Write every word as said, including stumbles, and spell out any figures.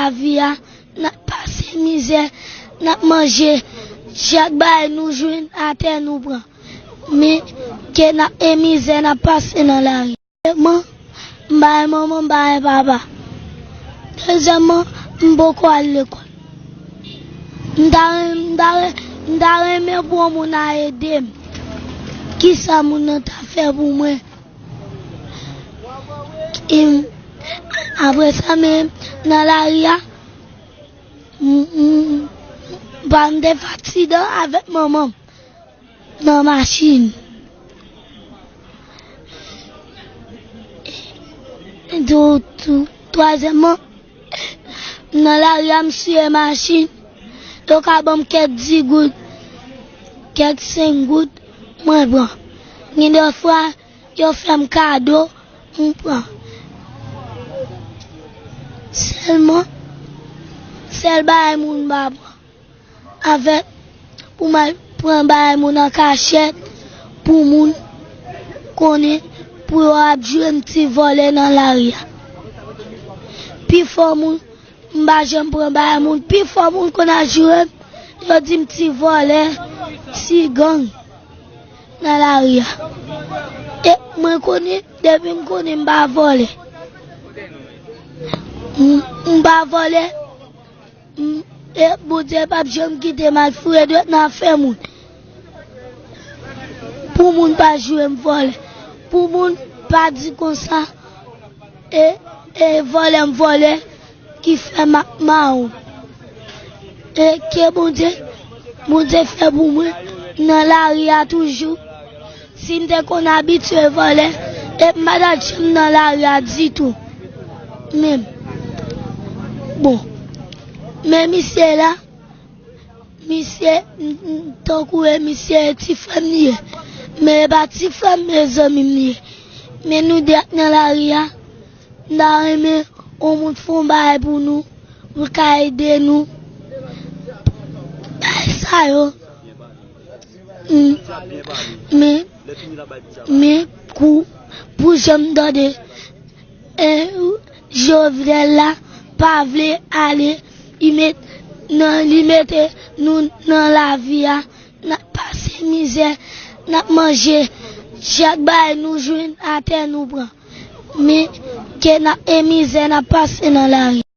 lavi a, n ap pase mizè, n ap manje, chak bagay nou jwenn atè nou pran. Men, ke n ap e mizè n ap pase nan lari. Premyèman, m pa gen manman, m pa gen papa. Dezyèmman, m poko al lekòl. M ta ren-, m ta ren-, m ta renmen pou yon moun a ede m. Kisa moun nan ta fè pou mwen? Em, apre sa, men, nan lari a, m, m, m pa m te fè aksidan avèk manman m nan machin. Tou, tou, twazyèmman, nan lari a, m siye machin. Yo ka ban m kèk di goud, kèk senk goud, mwen pran. Gen de fwa, yo fè m kado, m pran. Sèlman, sèl bagay moun pa pran. Avèk pou m al pran bagay moun an kachèt, pou moun konnen, pou yo ap jwe m ti vòlè nan lari a. Pifò moun, m pa janm pran bagay moun. Pifò moun konn ap jwe m, yo di m ti vòlè, ti gang nan lari a. E mwen konnen, depi m konnen m pa vòlè. M, m pa vòlè. M, e Bondye p ap janm kite m al foure dwèt nan afè moun. Pou moun pa jwe m vòlè. Pou moun pa di konsa, e, e vòlè m vòlè ki fè m ap mawon. E ke Bondye, Bondye fè pou mwen nan lari a toujou. Si m te konn abitye vòlè, e m pa t ap janm nan lari a ditou. Menm. Bon. Men misye la, misye, m, m, tankou e misye e ti frè m li ye. Men e pa ti frè m, e zanmi m li ye. Men nou de ap nan lari a. M ta renmen yon moun fè yon bagay pou nou, pou l ka ede nou. Bagay sa yo. Mm. Men, men, kou, pou jan m tande, e, Jovenel la pa vle ale, li met, nan, li mete nou nan lavi a, n ap pase mizè, n ap manje, chak bagay nou jwenn atè nou pran. Men, ke n ap e mizè, n ap pase nan lari.